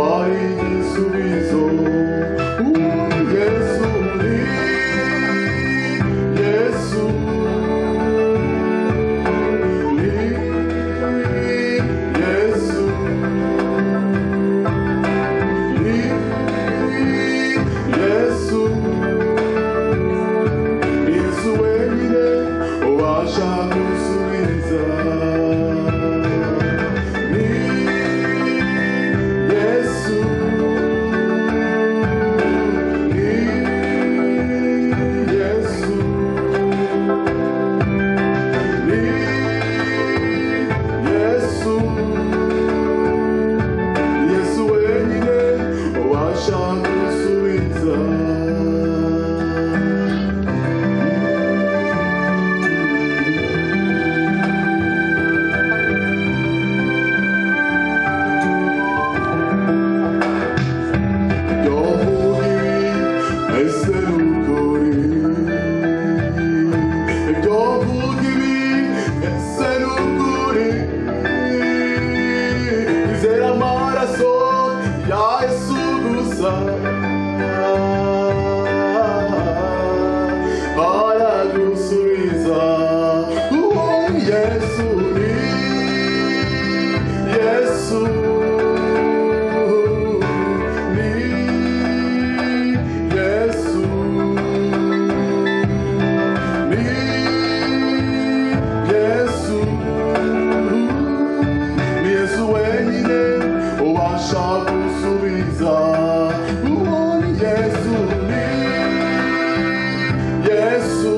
Wari igisubizo. Yesu ni Yesu, ni Yesu, ni Yesu, Yesu wenyine ubasha gusubiza. Ni Yesu, ni Yesu, ni Yesu, Yesu wenyine ubasha gusubiza. Ibyo mvuga ibi ese ni ukuri? Ibyo mvuga ibi ese ni ukuri? Izera amaraso ya Yesu gusa, aragusubiza. Uwo Yesu ni Yesu, ni Yesu, ni Yesu, ni Yesu wenyine ubasha gusubiza. Uwo ni Yesu, ni Yesu,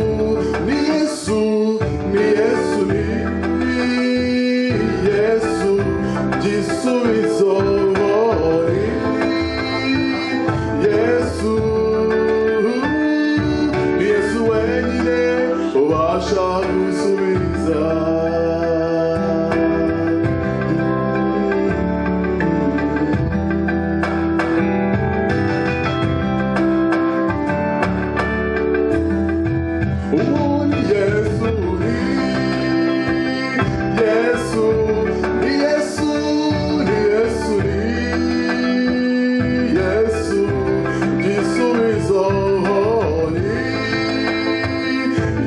ni Yesu, ni Yesu, ni Yesu gisubizo, ni Yesu, ni Yesu wenyine ubasha gusubiza. Uwo ni Yesu, ni Yesu, ni Yesu, ni Yesu, ni Yesu gisubizo, ni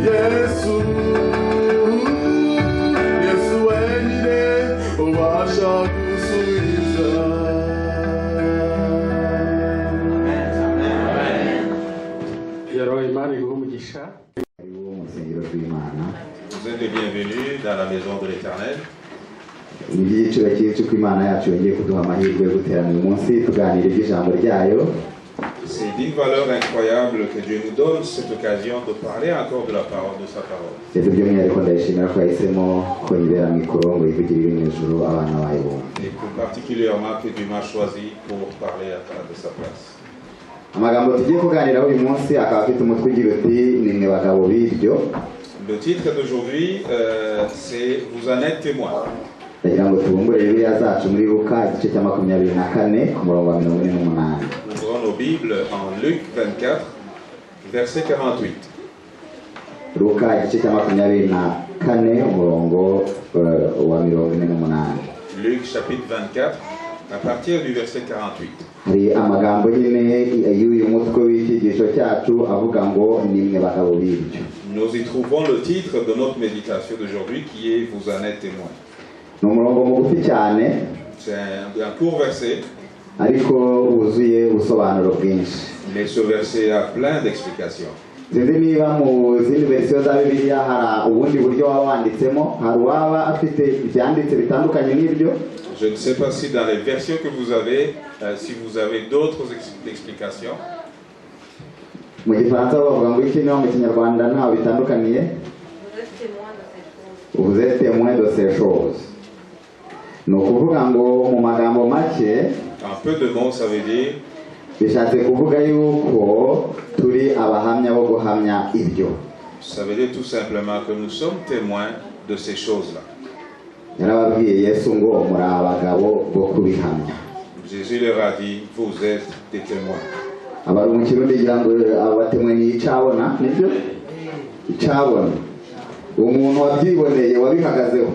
Yesu, Yesu wenyine ubasha gusubiza. Yaro, Imana iguhe umugisha. Karibu mu rusengero rw'Imana. Vous êtes les bienvenus dans la maison de l'Éternel. Ni iby'igiciro cyinshi ko Imana yacu yongeye kuduha amahirwe yo guterana uyu munsi tuganira iby'ijambo ryayo. C'est d'une valeur incroyable que Dieu nous donne cette occasion de parler encore de la parole, de sa parole. Ndetse by'umwihariko ndayishimira ko yahisemo ko nyibera mikoro ngo yivugire iri mu ijuru abana bayo bumve. Et plus particulièrement que Dieu m'a choisi pour parler de sa place. Amagambo tugiye kuganiraho uyu munsi akaba afite umutwe ugira uti ni mwe bagabo b'ibyo. Le titre d'aujourd'hui, c'est Vous en êtes témoins. Ndagira ngo tubumbure Bibiliya zacu muri Luka igice cya 24 ku murongo wa 48. Ouvrons nos Bibles en Luc 24, verset 48. Luka igice cya 24 umurongo wa 48. Luc chapitre 24, à partir du verset 48. Hari amagambo nyine y'uyu mutwe w'icyigisho cyacu avuga ngo ni mwe bagabo b'ibyo. Nous y trouvons le titre de notre méditation d'aujourd'hui qui est Vous en êtes témoins. Ni umurongo mugufi cyane, C'est un court verset, ariko wuzuye ubusobanuro bwinshi. Mais ce verset a plein d'explications. Sinzi niba mu zindi verisiyo za Bibiliya hari ubundi buryo waba wanditsemo, hari uwaba afite ibyanditse bitandukanye n'ibyo. Je ne sais pas si dans les versions que vous avez, si vous avez d'autres explications. Mu Gifaransa bavuga ngo iki? Niba mu Kinyarwanda ntaho bitandukaniye. Vous êtes témoin de ces choses. Vous êtes témoin de ces choses, ni ukuvuga ngo mu magambo make, En peu de mots, ça veut dire bishatse kuvuga yuko turi abahamya bo guhamya ibyo. Ça veut dire tout simplement que nous sommes témoins de ces choses-là. Yarababwiye Yesu ngo muri abagabo bo kubihamya. Jésus leur a dit, vous êtes des témoins. Abari mu Kirundi ngira ngo abatemwe ni icabona, nibyo, icabona, umuntu wabyiboneye, wabihagazeho.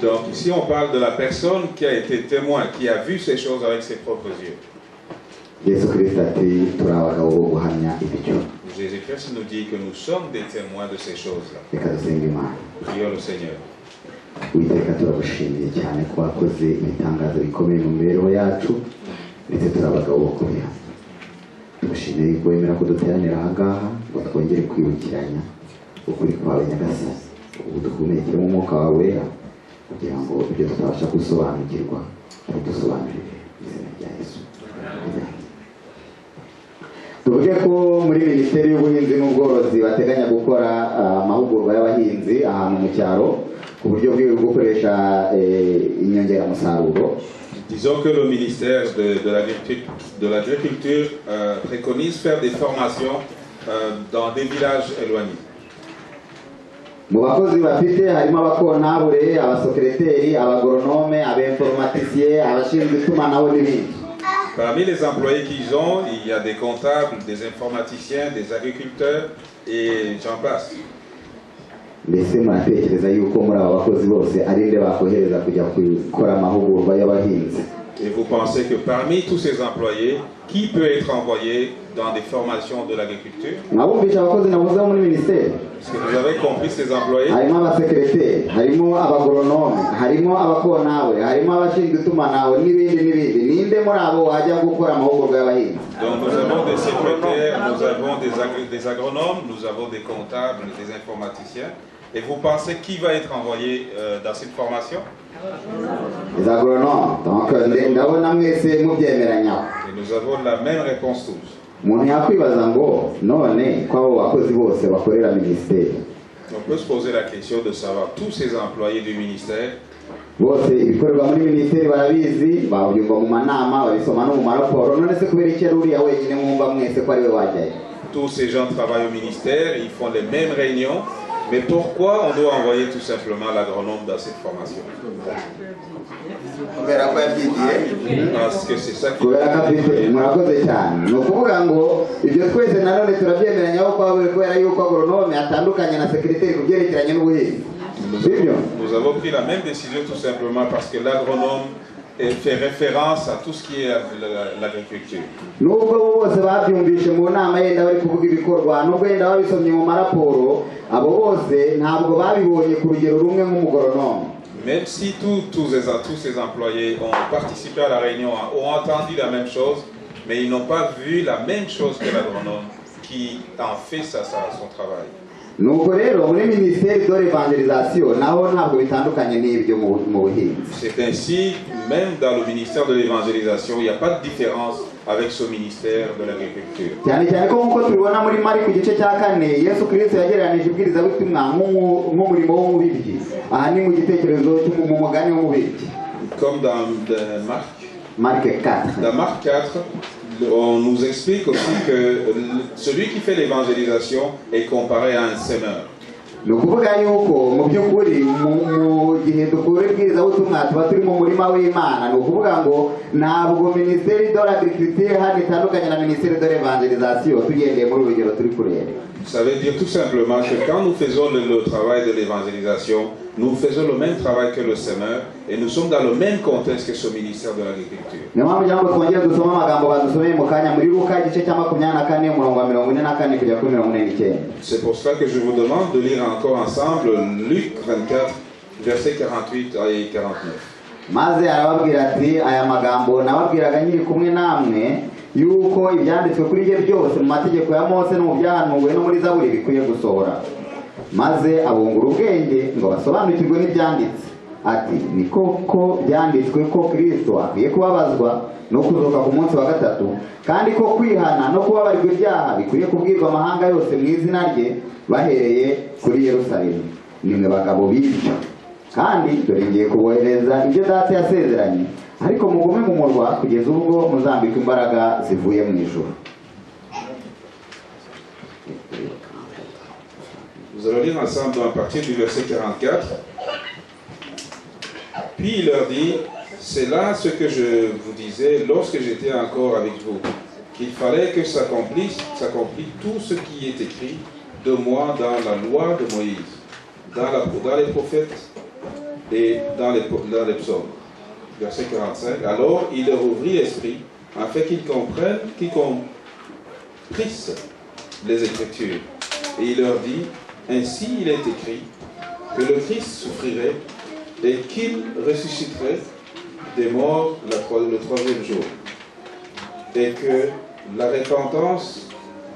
Donc ici, on parle de la personne qui a été témoin, qui a vu ces choses avec ses propres yeux. Yesu Kirisito ati turi abagabo bo guhamya ibyo. Jésus-Christ nous dit que nous sommes des témoins de ces choses-là. Reka dusenge Imana. Prions le Seigneur. Uwiteka, turagushimiye cyane ko wakoze ibitangaza bikomeye mu mibereho yacu, ndetse turi abagabo bo kubihamya. Tugushimiye ko wemera ko duteranira aha ngaha ngo twongere kwibukiranya ukuri kwawe. Nyagasani, ubu duhumekeremo umwuka wawe wera kugira ngo ibyo tutabasha gusobanukirwa ubidusobanurire, mu izina rya Yesu. Amen. Tuvuge ko muri Minisiteri y'Ubuhinzi n'Ubworozi bateganya gukora amahugurwa y'abahinzi ahantu mu cyaro ku buryo bwo gukoresha inyongeramusaruro. Disons que le ministère de l'Agriculture préconise faire des formations dans des villages éloignés. Mu bakozi bafite harimo abakontabure, abasekereteri, abagoronome, abainformatisiye, abashinzwe itumanaho n'ibindi. Parmi les employés qu'ils ont, il y a des comptables, des informaticiens, des agriculteurs et j'en passe. Mbese muratekereza yuko muri aba bakozi bose ari nde bakohereza kujya gukora amahugurwa y'abahinzi? Et vous pensez que parmi tous ces employés, qui peut être envoyé dans des formations de l'agriculture? Mwabumvisha abakozi navuze muri minisiteri? Est-ce que vous avez compris ces employés? Harimo abasekereteri, harimo abagoronome, harimo abakontabure, harimo abashinzwe itumanaho n'ibindi n'ibindi. Ninde muri abo wajya gukora amahugurwa y'abahinzi? Donc nous avons des secrétaires, nous avons des agronomes, nous avons des comptables, des informaticiens. Et vous pensez qui va être envoyé dans cette formation? Les agronomes. Donc ndabona mwese mubyemeranyaho. Et nous avons la même réponse tous. Umuntu yakwibaza ngo none ko abo bakozi bose bakorera minisiteri, On peut se poser la question de savoir, tous ces employés du ministère, bose ibikorerwa muri minisiteri barabizi, babyumva mu manama, babisoma no mu maraporo, none se kubera iki ari uriya wenyine mwumva mwese ko ari we wajyayo? Tous ces gens travaillent au ministère, ils font les mêmes réunions, mais pourquoi on doit envoyer tout simplement l'agronome dans cette formation? Kubera ko yabyigiye. Parce que c'est ça qui Kubera ko afite. Murakoze cyane. Ni ukuvuga ngo ibyo twese nanone turabyemeranyaho ko kubera yuko agoronome atandukanye na sekiriteri ku byerekeranye n'ubuhinzi, sibyo? Nous avons pris la même décision tout simplement parce que l'agronome fait référence à tout ce qui est l'agriculture. Nubwo bo bose babyumvishe mu nama yenda bari kuvuga ibikorwa, nubwo yenda babisomye mu maraporo, abo bose ntabwo babibonye ku rugero rumwe nk'umugoronome. Même si tous ces employés ont participé à la réunion, ont entendu la même chose, mais ils n'ont pas vu la même chose que l'agronome qui en fait son travail. Nuko rero muri minisiteri de l'évangélisation naho ntabwo bitandukanye n'ibyo mu buhinzi. C'est ainsi, même dans le ministère de l'évangélisation, il n'y a pas de différence avec ce ministère de l'agriculture. Cyane cyane ko nk'uko tubibona muri Mariko igice cya kane, Yesu Kirisito yagereranije ibwirizabutumwa nk'umurimo w'umubibyi. Aha ni mu gitekerezo mu mugani w'umubibyi. Comme dans Marc, Marc 4. Dans Marc 4, on nous explique aussi que celui qui fait l'évangélisation est comparé à un semeur. Ni ukuvuga yuko mu by'ukuri mu gihe dukora ibwirizabutumwa tuba turi mu murima w'Imana. Ni ukuvuga ngo ntabwo minisiteri de l'agriculture hano itandukanye na minisiteri de l'évangélisation tugendeye muri uru rugero turi kureba. Ça veut dire tout simplement que quand nous faisons le travail de l'évangélisation, nous faisons le même travail que le semeur et nous sommes dans le même contexte que ce ministère de l'agriculture. Niyo mpamvu kugira ngo twongere dusome amagambo badusomeye mu kanya muri Luka igice cya 24, umurongo wa 44 kugera kuri 49. C'est pour cela que je vous demande de lire encore ensemble Luc 24, versets 48 et 49. Maze arababwira ati aya magambo nababwiraga nkiri kumwe namwe, yuko ibyanditswe kuri bye byose mu mategeko ya Mose no mu byahanuwe no muri Zaburi bikwiye gusohora. Maze abungura ubwenge ngo basobanukirwe n'ibyanditse, ati ni koko byanditswe ko Kristo akwiye kubabazwa no kuzuka ku munsi wa gatatu, kandi ko kwihana no kubabarirwa ibyaha bikwiye kubwirwa amahanga yose mu izina rye, bahereye kuri Yerusalemu. Nimwe bagabo b'ibyo. Kandi dore ngiye kubohereza ibyo Data yasezeranye, ariko mugume mu murwa kugeza ubwo muzambikwa imbaraga zivuye mu ijuru. Nous allons lire ensemble à partir du verset 44. Puis il leur dit, c'est là ce que je vous disais lorsque j'étais encore avec vous, qu'il fallait que s'accomplisse tout ce qui est écrit de moi dans la loi de Moïse, dans les prophètes et dans les psaumes. Verset 45. Alors il leur ouvrit l'esprit afin qu'ils comprennent, qu'ils comprissent les Écritures. Et il leur dit: Ainsi il est écrit que le Christ souffrirait et qu'il ressusciterait des morts le troisième jour. Et que la repentance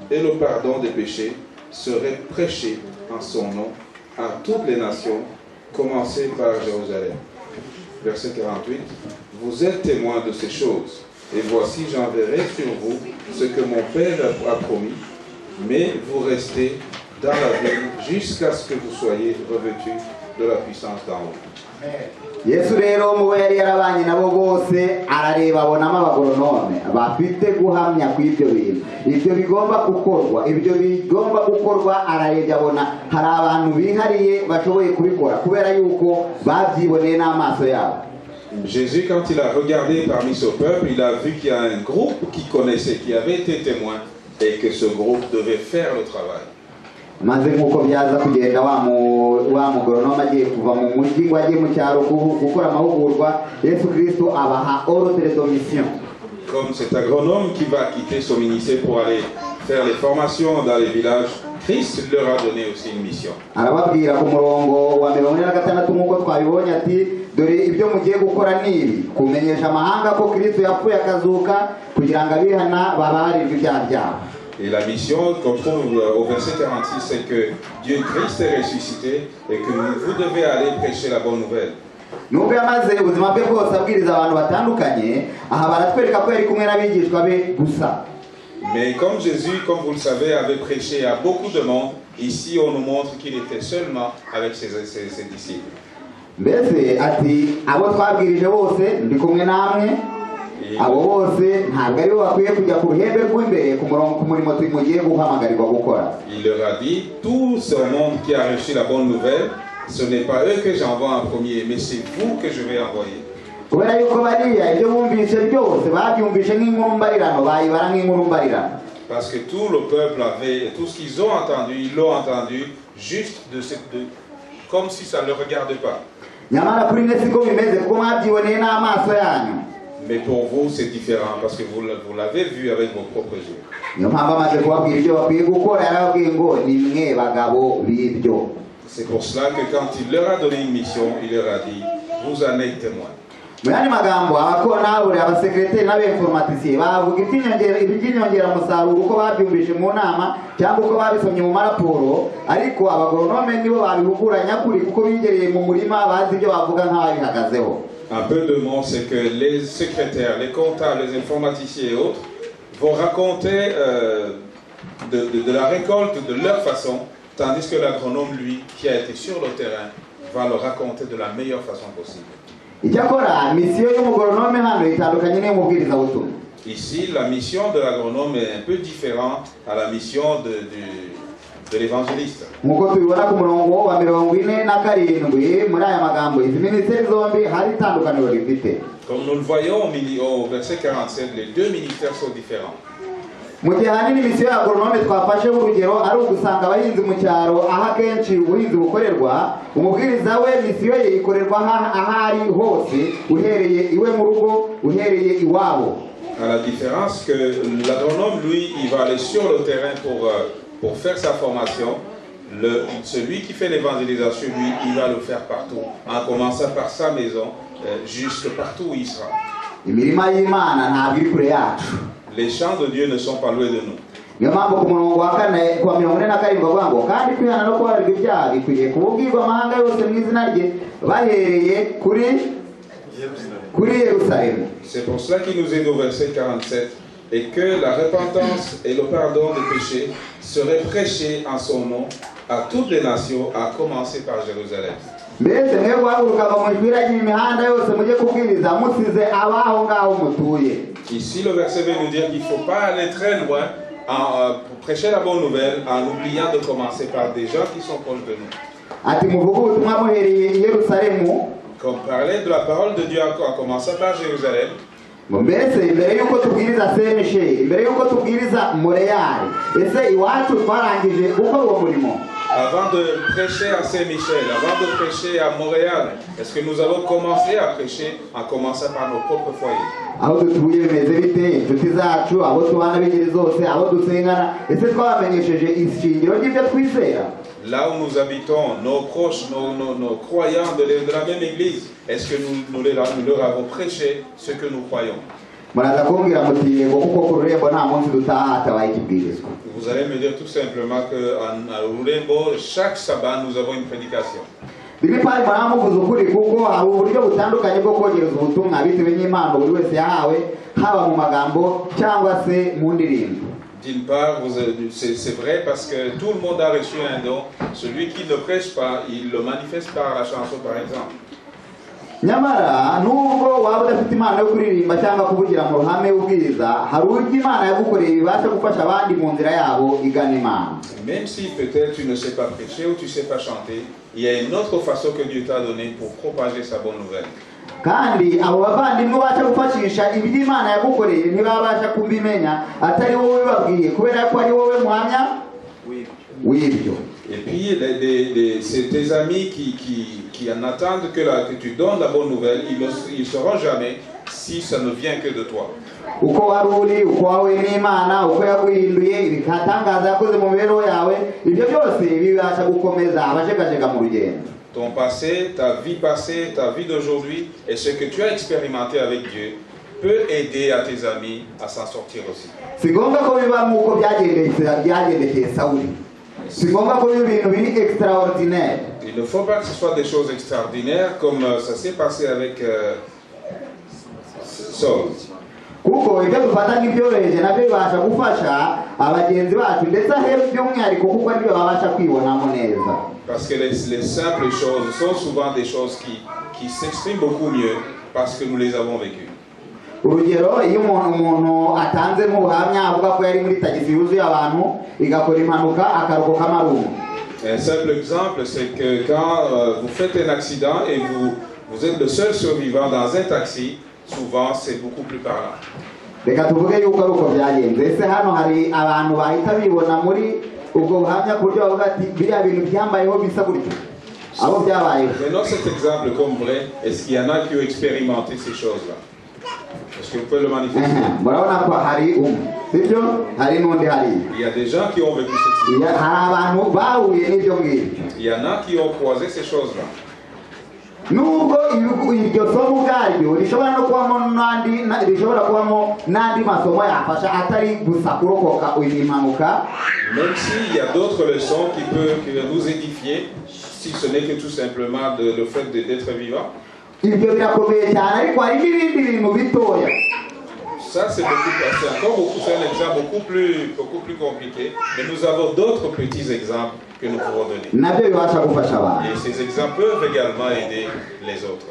et le pardon des péchés seraient prêchés en son nom à toutes les nations, commencé par Jérusalem. Verset 48. Vous êtes témoins de ces choses. Et voici, j'enverrai sur vous ce que mon Père a promis, mais vous restez dans la ville jusqu'à ce que vous soyez revêtus de la puissance d'en haut. Yesu rero mu bo yari yarabanye nabo bose arareba abonamo abagoronome bafite guhamya ku ibyo bintu ibyo bigomba gukorwa ibyo bigomba gukorwa. Ararebye abona hari abantu bihariye bashoboye kubikora kubera yuko babyiboneye n'amaso yabo. Jésus, quand il a regardé parmi ce peuple, il a vu qu'il y a un groupe qui connaissait, qui avait été témoin, et que ce groupe devait faire le travail. Maze nk'uko byaza kugenda wa mu- wa mugoronome agiye kuva mu mujyi ngo ajye mu cyaro gu- gukora amahugurwa, Yesu Kirisito abaha ordre de mission. Comme cet agronome qui va quitter son ministère pour aller faire les formations dans les villages, Christ leur a donné aussi une mission. Arababwira ku murongo wa 46 nk'uko twabibonye ati dore ibyo mugiye gukora ni ibi kumenyesha amahanga ko Kristo yapfuye akazuka kugira ngo abihana bababarirwe ibyaha byabo. Et la mission qu'on trouve au verset 46, c'est que Dieu Christ est ressuscité et que vous devez aller prêcher la bonne nouvelle. Nubwo yamaze ubuzima bwe bwose abwiriza abantu batandukanye, aha baratwereka ko yari kumwe n'abigishwa be gusa. Mais comme Jésus, comme vous le savez, avait prêché à beaucoup de monde, ici on nous montre qu'il était seulement avec ses disciples. Mbese ati abo twabwirije bose ndi kumwe namwe. Et Abo bose ntabwo aribo bakwiye kujya ku ruhembe rw'imbere ku murongo ku murimo mugiye guhamagarirwa gukora. Il leur a dit: tout ce monde qui a reçu la bonne nouvelle, ce n'est pas eux que j'envoie en premier, mais c'est vous que je vais envoyer. Kubera yuko bariya ibyo bumvise byose babyumvishe nk'inkuru mbarirano bayibara nk'inkuru mbarirano. Parce que tout le peuple avait, tout ce qu'ils ont entendu, ils l'ont entendu juste comme si ça ne le regardait pas. Nyamara kuri mwe siko bimeze kuko mwabyiboneye n'amaso yanyu. Mais pour vous, c'est différent parce que vous l'avez vu avec vos propres yeux. Niyo mpamvu amaze kubabwira ibyo bakwiye gukora yarababwiye ngo ni mwe bagabo b'ibyo. C'est pour cela que quand il leur a donné une mission, il leur a dit: vous en êtes témoins. Mu yandi magambo abakontabure abasekereteri n'abenformatisiye bavuga iby'inyongera iby'inyongeramusaruro uko babyumvise mu nama cyangwa uko babisomye mu maraporo, ariko abagoronome nibo babihugura nyakuri kuko bigereye mu murima bazi ibyo bavuga nk'ababihagazeho. Un peu de mots, c'est que les secrétaires, les comptables, les informaticiens et autres vont raconter de la récolte de leur façon, tandis que l'agronome, lui, qui a été sur le terrain, va le raconter de la meilleure façon possible. Icyakora misiyo y'umugoronome hano itandukanye n'iy'umubwirizabutumwa. Ici, la mission de l'agronome est un peu différente à la mission de l'évangéliste. Nk'uko tubibona ku murongo wa 47 muri aya magambo izi minisiteri zombi hari itandukaniro rifite. Comme nous le voyons au verset 47, les deux ministères sont différents. Mu gihe ahanini misiyo ya agoronome twafasheho urugero ari ugusanga abahinzi mu cyaro aho akenshi ubuhinzi bukorerwa, umubwiriza we misiyo ye ikorerwa aho ari hose uhereye iwe mu rugo uhereye iwabo. À la différence que l'agronome, lui, il va aller sur le terrain pour faire sa formation. Celui qui fait l'évangélisation, lui, il va le faire partout, en commençant par sa maison, jusque partout où il sera. Imirima y'Imana ntabwo iri kure yacu. Les champs de Dieu ne sont pas loin de nous. Niyo mpamvu ku murongo wa kane ku wa 47 bavuga ngo kandi kwihana no kubabarirwa ibyaha bikwiriye kububwirwa amahanga yose mu izina rye bahereye kuri Yerusalemu. C'est pour cela qu'il nous est au verset 47 et que la repentance et le pardon des péchés seraient prêchés en son nom à toutes les nations, à commencer par Jérusalem. Mbese mwe guhaguruka ngo mujwiragire imihanda yose mujye kubwiriza musize abaho ngaho mutuye. Ici, le verset veut nous dire qu'il ne faut pas aller très loin pour prêcher la bonne nouvelle en oubliant de commencer par des gens qui sont proches de nous. Ati muvuge ubutumwa muhereye i Yerusalemu. Comme parler de la parole de Dieu en commençant par Jérusalem. Ngo mbese mbere y'uko tubwiriza Saint Michel, mbere y'uko tubwiriza Montreal, ese iwacu twarangije gukora uwo murimo? Avant de prêcher à Saint-Michel, avant de prêcher à Montréal, est-ce que nous avons commencé à prêcher en commençant par nos propres foyers? Aho dutuye bimeze bite? Inshuti zacu, abo tubana b'ingeri zose, abo dusengana, ese twabamenyesheje ishingiro ry'ibyo twizera? Là où nous habitons, nos proches, nos croyants de la même église, est-ce que nous leur avons prêché ce que nous croyons? Muraza kumbwira muti yego, kuko ku rurembo nta munsi dutaha hatabaye ikibwirizwa. Vous allez me dire tout simplement qu'à Rurembo, chaque sabbat, nous avons une prédication. D'une part muraba muvuze ukuri, kuko hari uburyo butandukanye bwo kogereza ubutumwa bitewe n'impano buri wese yahawe, haba mu magambo cyangwa se mu ndirimbo. D'une part, c'est vrai parce que tout le monde a reçu un don. Celui qui ne prêche pas, il le manifeste par la chanson, par exemple. Nyamara nubwo waba udafite impano yo kuririmba cyangwa kuvugira mu ruhame ubwiriza, hari uburyo Imana yagukoreye bibasha gufasha abandi mu nzira yabo igana Imana. Même si peut-être tu ne sais pas prêcher ou tu ne sais pas chanter, il y a une autre façon que Dieu t'a donnée pour propager sa bonne nouvelle. Kandi abo bavandimwe ubasha gufashisha ibyo Imana yagukoreye ntibabasha kubimenya atari wowe ubibabwiye, kubera ko ari wowe muhamya w'ibyo. Et puis, c'est tes amis qui en attendent que tu donnes la bonne nouvelle, ils ne sauront jamais si ça ne vient que de toi. Uko wari uri, uko wahuye n'Imana, uko yaguhinduye, ibitangaza yakoze mu mibereho yawe, ibyo byose bibasha gukomeza abajegajega mu rugendo. Ton passé, ta vie passée, ta vie d'aujourd'hui et ce que tu as expérimenté avec Dieu peut aider à tes amis à s'en sortir aussi. Si ngombwa ko biba nk'uko byagendekeye Sawuli, si ngombwa ko biba ibintu biri extraordinaire. Il ne faut pas que ce soit des choses extraordinaires comme ça s'est passé avec Saul. Kuko ibyo dufata nk'ibyoroheje nabyo bibasha gufasha abagenzi bacu, ndetse aheru by'umwihariko kuko aribyo babasha kwibonamo neza. Parce que les simples choses sont souvent des choses qui s'expriment beaucoup mieux parce que nous les avons vécues. Urugero, iyo umuntu atanze nk'ubuhamya avuga ko yari muri tagisi yuzuye abantu igakora impanuka akarokoka amarumwe. Un simple exemple, c'est que quand vous faites un accident et vous êtes le seul survivant dans un taxi, souvent c'est beaucoup plus parlant. Reka tuvuge yuko ari uko byagenze. Ese hano hari abantu bahita bibona muri ubwo buhamya ku buryo bavuga ati biriya bintu byambayeho bisa gutyo, abo byabayeho? Prenons cet exemple comme vrai. Est-ce qu'il y en a qui ont expérimenté ces choses-là? Est-ce que vous pouvez le manifester? Murabona ko hari umwe, sibyo? Hari n'undi hariya. Il y a des gens qui ont vécu cette situation. Hari abantu bahuye n'ibyo ngibyo. Il y en a qui ont croisé ces choses-là. Nubwo iryo somo ubwaryo rishobora no kubamo n'andi, rishobora kubamo n'andi masomo yafasha atari gusa kurokoka iyi mpanuka. Même s'il y a d'autres leçons qui peuvent nous édifier, si ce n'est que tout simplement le fait d'être vivant. Ibyo birakomeye cyane, ariko hari n'ibindi bintu bitoya. Ça, c'est encore beaucoup, c'est un exemple beaucoup plus compliqué, mais nous avons d'autres petits exemples que nous pouvons donner. Nabyo bibasha gufasha abantu. Et ces exemples peuvent également aider les autres.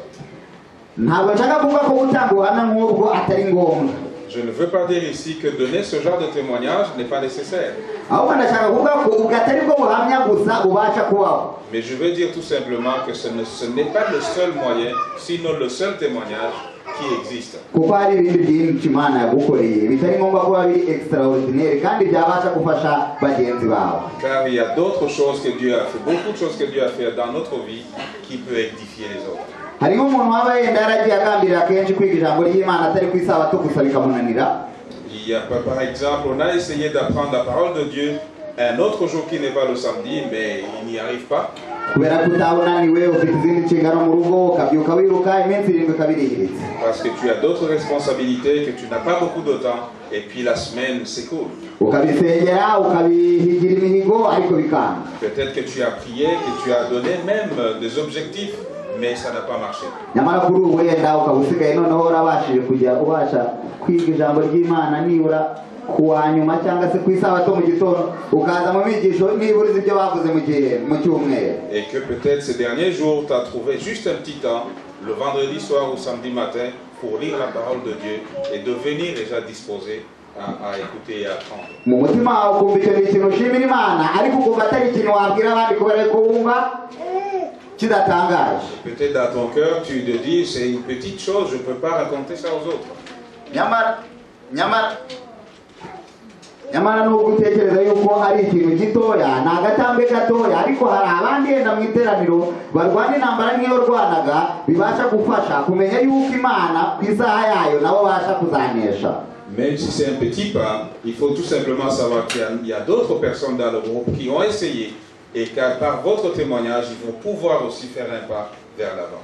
Ntabwo nshaka kuvuga ko gutanga ubuhamya nk'ubwo atari ngombwa. Je ne veux pas dire ici que donner ce genre de témoignage n'est pas nécessaire. Ahubwo ndashaka kuvuga ko ubwo atari bwo buhamya gusa bubasha kubaho. Mais je veux dire tout simplement que ce n'est pas le seul moyen, sinon le seul témoignage qui existe. Kuko hari ibindi byinshi Imana yagukoreye bitari ngombwa kuba biri extraordinaire kandi byabasha gufasha bagenzi bawe. Car il y a d'autres choses que Dieu a fait, beaucoup de choses que Dieu a fait dans notre vie qui peuvent édifier les autres. Hari nk'umuntu waba yenda yaragiye agambirira kenshi kwiga ijambo ry'Imana atari ku isabato gusa bikamunanira. Il y a, par exemple, on a essayé d'apprendre la parole de Dieu un autre jour qui n'est pas le samedi, mais il n'y arrive pas. Kubera ko utaba unaniwe, ufite izindi nshingano mu rugo, ukabyuka wiruka, iminsi 7 ikaba irihiritse. Parce que tu as d'autres responsabilités, que tu n'as pas beaucoup de temps, et puis la semaine s'écoule. Ukabisengera, ukabihigira imihigo, ariko bikanga. Peut-être que tu as prié, que tu as donné même des objectifs, mais ça n'a pas marché. Nyamara kuri ubu wenda ukaba usigaye noneho warabashije kujya ubasha kwiga ijambo ry'Imana nibura ku wa nyuma cyangwa se ku isabato mu gitondo, ukaza mu bigisho nibura uzi ibyo bavuze mu gihe mu cyumweru. Et que peut-être ces derniers jours, tu as trouvé juste un petit temps, le vendredi soir ou samedi matin, pour lire la parole de Dieu et de venir déjà disposé à écouter et à apprendre. Mu mutima wawe ukumva icyo ni ikintu ushimira Imana, ariko ukumva atari ikintu wabwira abandi kubera ko wumva kidatangaje. Peut-être dans ton cœur, tu te dis, c'est une petite chose, je ne peux pas raconter ça aux autres. Nyamara nyamara Nyamara nubwo utekereza yuko ari ikintu gitoya, ni agatambwe gatoya, ariko hari abandi yenda mu iteraniro barwana intambara nk'iyo rwanaga, bibasha gufasha kumenya yuko Imana ku isaha yayo nabo babasha kuzanesha. Même si c'est un petit pas, il faut tout simplement savoir qu'il y a d'autres personnes dans le groupe qui ont essayé et qu'à par votre témoignage, ils vont pouvoir aussi faire un pas vers l'avant.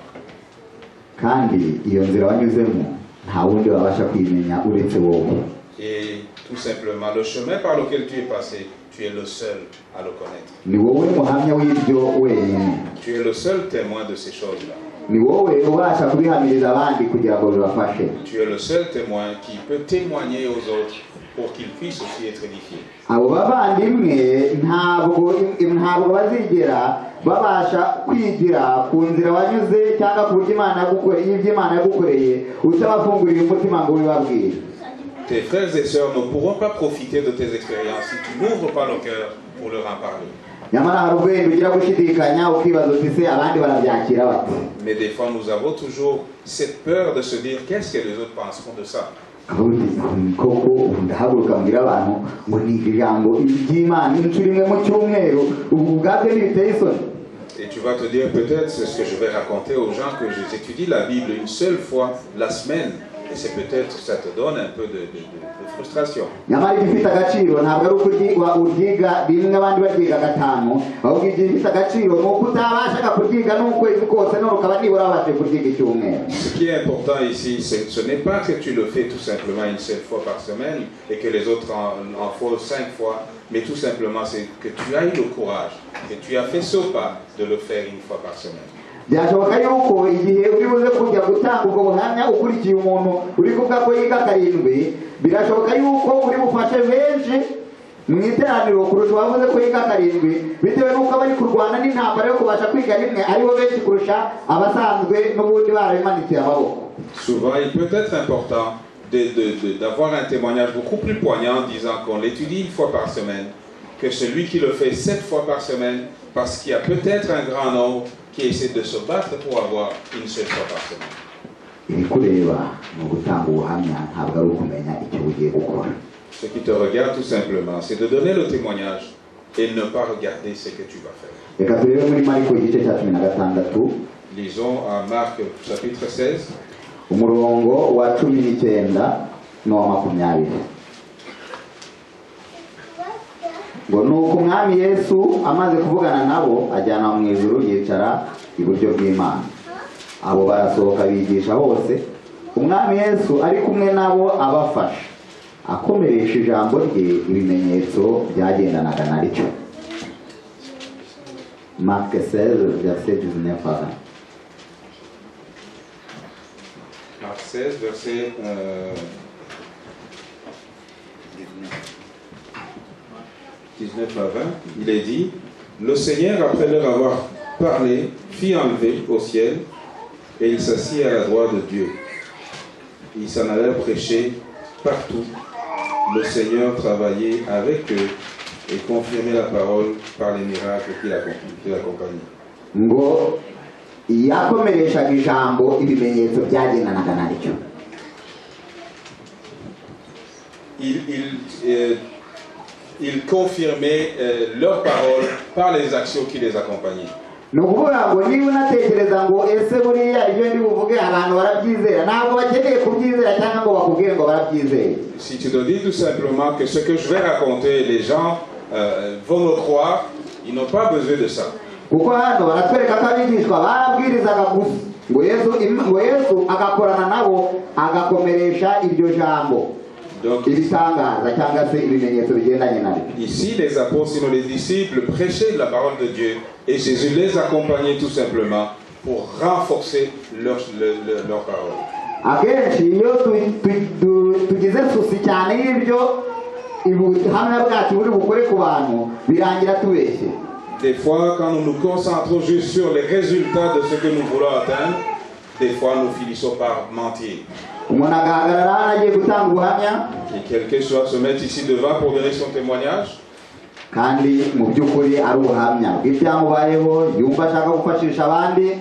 Kandi iyo nzira wanyuzemo nta wundi wabasha kuyimenya uretse wowe. Et tout simplement, le chemin par lequel tu es passé, tu es le seul à le connaître. Ni wowe muhamya w'ibyo wenyine. Tu es le seul témoin de ces choses-là. Ni wowe ubasha kubihamiriza abandi kugira ngo bibafashe. Tu es le seul témoin qui peut témoigner aux autres pour qu'ils puissent aussi être édifiés. Abo bavandimwe ntabwo bazigera babasha kwigira ku nzira wanyuze cyangwa ku buryo Imana yagukoreye, ibyo Imana yagukoreye, utabafunguriye umutima ngo ubibabwire. Tes frères et sœurs ne pourront pas profiter de tes expériences si tu n'ouvres pas le cœur pour leur en parler. Nyamara hari ubwenge ugira gushidikanya, ukibaza uti: se abandi barabyakira bate? Mais des fois, nous avons toujours cette peur de se dire: qu'est-ce que les autres penseront de ça? Ukavuga uti: koko ubu ndahaguruka mbwira abantu ngo niga ijambo ry'Imana inshuro imwe mu cyumweru, ubu ubwabyo ntibiteye isoni? Et tu vas te dire: peut-être c'est ce que je vais raconter aux gens, que j'étudie la Bible une seule fois la semaine. Et c'est peut-être que ça te donne un peu de frustration. Nyamara igifite agaciro ntabwo ari uko uryiga rimwe abandi baryiga gatanu, ahubwo igifite agaciro ni uko utabashaga kuryiga n'ukwezi kose, none ukaba nibura wabashije kuryiga icyumweru. Ce qui est important ici, ce n'est pas que tu le fais tout simplement une seule fois par semaine et que les autres en font cinq fois, mais tout simplement c'est que tu as eu le courage, que tu as fait ce pas de le faire une fois par semaine. Byashoboka yuko igihe uri buze kujya gutanga ubwo buhamya ukurikiye umuntu uri kuvuga ko yiga karindwi, birashoboka yuko uri bufashe benshi mu iteraniro kurusha uwavuze ko yiga karindwi, bitewe n'uko abari kurwana n'intambara yo kubasha kwiga rimwe aribo benshi kurusha abasanzwe n'ubundi barabimanikiye amaboko. Souvent, il peut être important d'avoir un témoignage beaucoup plus poignant disant qu'on l'étudie une fois par semaine que celui qui le fait sept fois par semaine, parce qu'il y a peut-être un grand nombre qui essaie de se battre pour avoir une seule fois par semaine. Ibikureba ni ugutanga ubuhamya, ntabwo ari ukumenya icyo ugiye gukora. Ce qui te regarde tout simplement, c'est de donner le témoignage et ne pas regarder ce que tu vas faire. Reka turebe muri Mariko igice cya 16. Lisons à Marc chapitre 16, umurongo wa 19 n'uwa 20, ngo: nuko Umwami Yesu amaze kuvugana nabo ajyanwa mu ijuru, yicara iburyo bw'Imana. Abo barasohoka bigisha hose, Umwami Yesu ari kumwe nabo abafasha, akomeresha ijambo rye ibimenyetso byagendanaga naryo. Marc 16 verset 19 à 20. Marc 16, verset 19 à 20, il est dit: Le Seigneur, après leur avoir parlé, fit enlever au ciel, et il s'assit à la droite de Dieu. Ils s'en allèrent prêcher partout. Le Seigneur travaillait avec eux et confirmait la parole par les miracles qui l'accompagnaient. Ngo yakomereshaga ijambo ibimenyetso byagendanaga naryo. Il confirmait leur parole par les actions qui les accompagnaient. Ni ukuvuga ngo niba unatekereza ngo ese buriya ibyo ndi buvuge abantu barabyizera, ntabwo bakeneye kubyizera cyangwa ngo bakubwire ngo barabyizeye. Si tu te dis tout simplement que ce que je vais raconter, les gens vont me croire, ils n'ont pas besoin de ça. Kuko hano baratwereka ko abigishwa barabwirizaga gusa, ngo Yesu agakorana nabo, agakomeresha iryo jambo Donc ibitangaza cyangwa se ibimenyetso bigendanye naryo. Ici, les apôtres, sinon les disciples, prêchaient la parole de Dieu et Jésus les accompagnait tout simplement pour renforcer leur parole. Akenshi iyo tugize souci cyane y'ibyo ubuhamya bwacu buri bukore ku bantu, birangira tubeshye. Des fois, quand nous nous concentrons juste sur les résultats de ce que nous voulons atteindre, des fois nous finissons par mentir. Umuntu agahagarara hano agiye gutanga ubuhamya, Et quelqu'un soit se mettre ici devant pour donner son témoignage, kandi mu by'ukuri ari ubuhamya bw'ibyamubayeho yumva ashaka gufashisha abandi,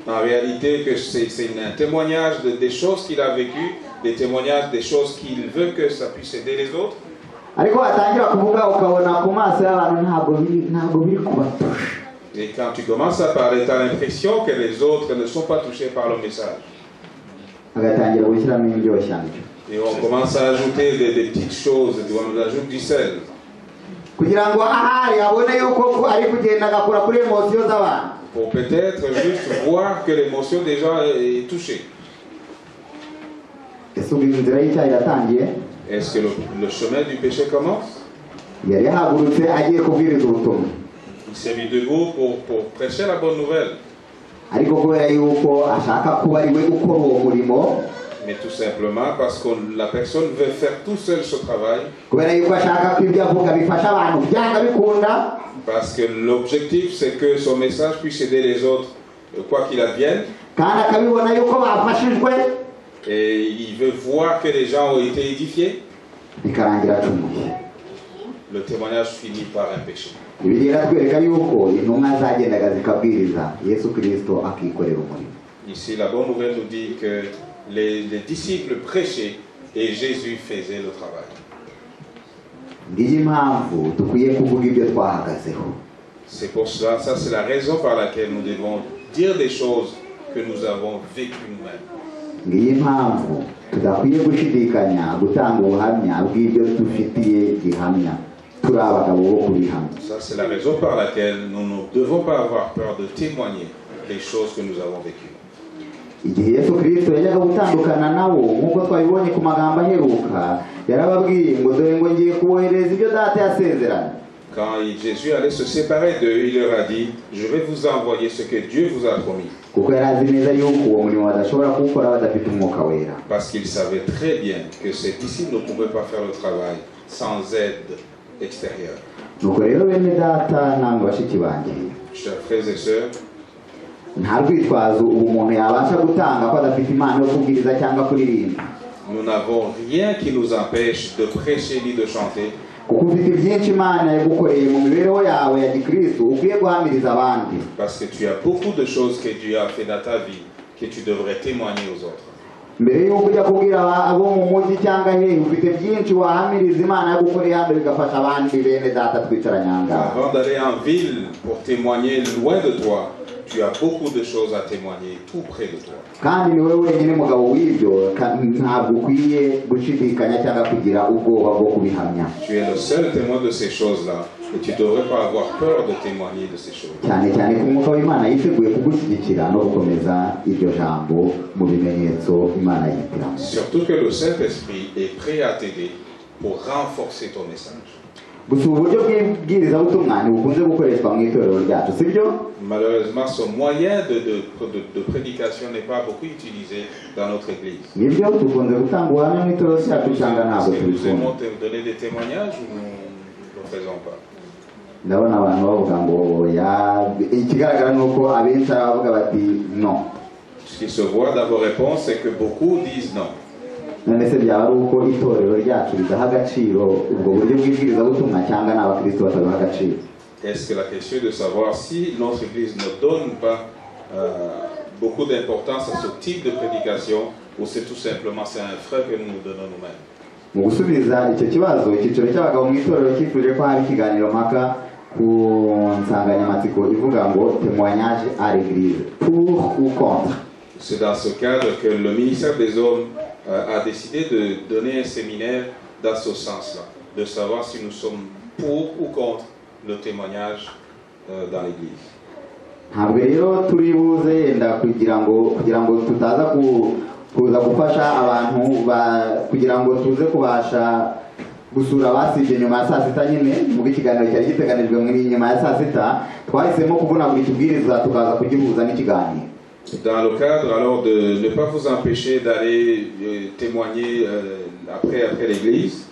en réalité que c'est un témoignage des choses qu'il a vécues, des témoignages des choses qu'il veut que ça puisse aider les autres. Ariko watangira kuvuga ukabona ku maso y'abantu ntabwo biri kubatusha. Et quand tu commences à parler, tu as l'impression que les autres ne sont pas touchés par le message. Agatangira gushyiramo indyoshyanjyo. Et on commence à ajouter des petites choses, on ajoute du sel. Kugira ngo ahari abone yuko ko ari kugenda agakora kuri émotions z'abantu. Pour peut-être juste voir que l'émotion des gens est touchée. Ese ubwo inzira y'icyaha iratangiye? Est-ce que le chemin du péché commence? Yari yahagurutse agiye kubwiriza ubutumwa. Il s'est mis debout pour prêcher la bonne nouvelle. Ariko kubera yuko ashaka kuba ari we ukora uwo murimo, Mais tout simplement parce que la personne veut faire tout seul ce travail, kubera yuko ashaka ko ibyo avuga bifasha abantu byanga bikunda, parce que l'objectif, c'est que son message puisse aider les autres, quoi qu'il advienne, kandi akabibona yuko bafashijwe, et il veut voir que les gens ont été édifiés, bikarangira acumuye. Le témoignage finit par un péché. Bibiliya iratwereka yuko intumwa zagendaga zikabwiriza, Yesu Kirisito akikorera umurimo. Ici, la bonne nouvelle nous dit que les disciples prêchaient et Jésus faisait le travail. Ngiyi impamvu dukwiye kuvuga ibyo twahagazeho. C'est pour cela, ça c'est la raison par laquelle nous devons dire des choses que nous avons vécues nous-mêmes. Ngiyi impamvu tudakwiye gushidikanya gutanga ubuhamya bw'ibyo dufitiye gihamya, turi abagabo bo kubihamya. Ça, c'est la raison par laquelle nous ne devons pas avoir peur de témoigner des choses que nous avons vécues. Igihe Yesu Kirisito yajyaga gutandukana nabo, nk'uko twabibonye ku magambo aheruka, yarababwiye ngo: "Dore ngo ngiye kubohereza ibyo Data yasezeranye." Quand Jésus allait se séparer d'eux, il leur a dit: "Je vais vous envoyer ce que Dieu vous a promis." Kuko yari azi neza yuko uwo murimo badashobora kuwukora badafite Umwuka Wera. Parce qu'il savait très bien que ses disciples ne pouvaient pas faire le travail sans aide extérieure. Nuko rero bene Data namwe bashiki banjye, Chers frères et sœurs, nta rwitwazo ubu umuntu yabasha gutanga ko adafite impano yo kubwiriza cyangwa kuririmba. Nous n'avons rien qui nous empêche de prêcher ni de chanter, Kuko ufite byinshi Imana yagukoreye mu mibereho yawe ya gikristo ukwiye guhamiriza abandi. Parce que tu as beaucoup de choses que Dieu a fait dans ta vie que tu devrais témoigner aux autres. Mbere y'uko ujya kubwira abo mu mujyi cyangwa hehe, ufite byinshi wahamiriza Imana yagukoreye hano bigafasha abandi bene Data twicaranye aha ngaha. Avant d'aller en ville pour témoigner loin de toi, tu as beaucoup de choses à témoigner tout près de toi. Kandi ni wowe wenyine mugabo w'ibyo, ntabwo ukwiye gushidikanya cyangwa kugira ubwoba bwo kubihamya. Tu es le seul témoin de ces choses-là et tu ne devrais pas avoir peur de témoigner de ces choses. Cyane cyane ko Umwuka w'Imana yiteguye kugushyigikira no gukomeza iryo jambo mu bimenyetso Imana yihitiramo. Surtout que le Saint-Esprit est prêt à t'aider pour renforcer ton message. Gusa ubu buryo bw'ibwirizabutumwa ntibukunze gukoreshwa mu itorero ryacu, sibyo? Malheureusement, ce moyen de prédication n'est pas beaucoup utilisé dans notre Église. Nibyo, dukunze gutanga ubuhamya mu itorero ryacu cyangwa ntabwo Est-ce que nous tubikunda? aimons te donner des témoignages ou nous ne le faisons pas? Ndabona abantu bavuga ngo oya. Ikigaragara ni uko abenshi ari abavuga bati no. Ce qui se voit dans vos réponses, c'est que beaucoup disent non. None se byaba ari uko itorero ryacu ridaha agaciro ubwo buryo bw'ibwirizabutumwa cyangwa ni abakristo batabiha agaciro? Est-ce que la question est de savoir si notre Église ne donne pas beaucoup d'importance à ce type de prédication ou c'est tout simplement c'est un frein que nous nous donnons nous-mêmes? Mu gusubiza icyo kibazo, icyiciro cy'abagabo mu itorero cyifuje ko haba ikiganiro mpaka ku nsanganyamatsiko ivuga ngo "Témoignage à l'église, pour ou contre?" C'est dans ce cadre que le ministère des Hommes a décidé de donner un séminaire dans ce sens-là, de savoir si nous sommes pour ou contre le témoignage dans l'Église. Ntabwo rero turi buze yenda kugira ngo tutaza kuza gufasha abantu kugira ngo tuze kubasha gusura abasibye nyuma ya saa sita nyine, ubwo ikiganiro cyari giteganijwe muri nyuma ya saa sita, twahisemo kuvunagura ikibwiriza tukaza kugihuza n'ikiganiro. Dans le cadre alors de ne pas vous empêcher d'aller témoigner après l'église,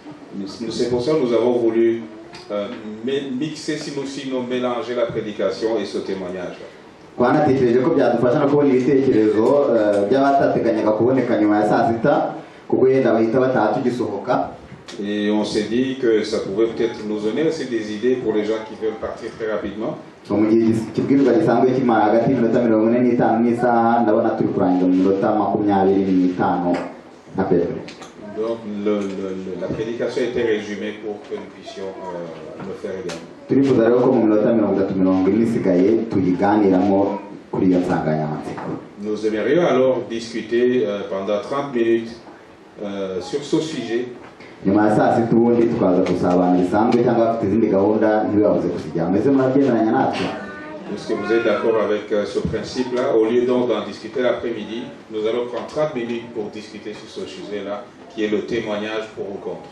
c'est pour ça que nous avons voulu mixer, sinon mélanger la prédication et ce témoignage. Twanatekereje ko byadufasha no kubona ibitekerezo by'abatateganyaga kuboneka nyuma ya saa sita, kuko yenda bahita bataha tugisohoka. Et on s'est dit que ça pouvait peut-être nous donner aussi des idées pour les gens qui veulent partir très rapidement. So, mu gihe ikibwirizwa gisanzwe kimara hagati y'iminota 45 n'isaha, ndabona turi kurangiza mu minota 25 à peu près. Donc la prédication a été résumée pour que nous puissions le faire également. Turifuza rero ko mu minota 30, 40 isigaye tuyiganiramo kuri iyo nsanganyamatsiko. Nous aimerions alors discuter pendant 30 minutes sur ce sujet. Nyuma ya saa sita ubundi tukaza gusabana bisanzwe, cyangwa bafite izindi gahunda ntibibabuze kuzijyamo. Ese murabyemeranya natwe? Est-ce que vous êtes d'accord avec ce principe-là? Au lieu donc d'en discuter l'après-midi, nous allons prendre 30 minutes pour discuter sur ce sujet-là, qui est le témoignage pour ou contre.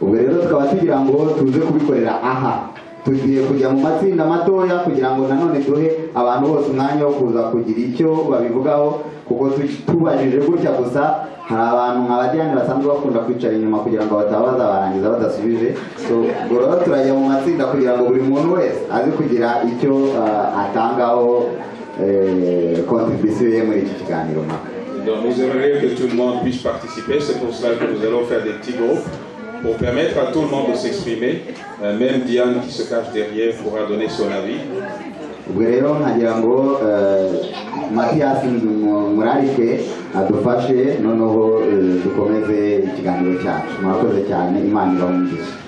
Ubwo rero tukaba tugira ngo tuze kubikorera aha. Tugiye kujya mu matsinda matoya kugira ngo nanone duhe abantu bose umwanya wo kuza kugira icyo babivugaho, kuko tubajije gutya gusa, hari abantu nka ba Diane basanzwe bakunda kwicara inyuma kugira ngo bataba bazabarangiza badasubije. So ubwo rero turajya mu matsinda kugira ngo buri muntu wese aze kugira icyo atangaho contribution ye muri iki kiganiro mpaka. Donc nous aimerions que tout le monde puisse participer. C'est pour cela que nous allons faire des petits groupes pour permettre à tout le monde de s'exprimer. Même Diane qui se cache derrière pourra donner son avis. Ubwo rero nkagira ngo Matiyasi murarike adufashe, noneho dukomeze ikiganiro cyacu. Murakoze cyane, Imana ibahe umugisha.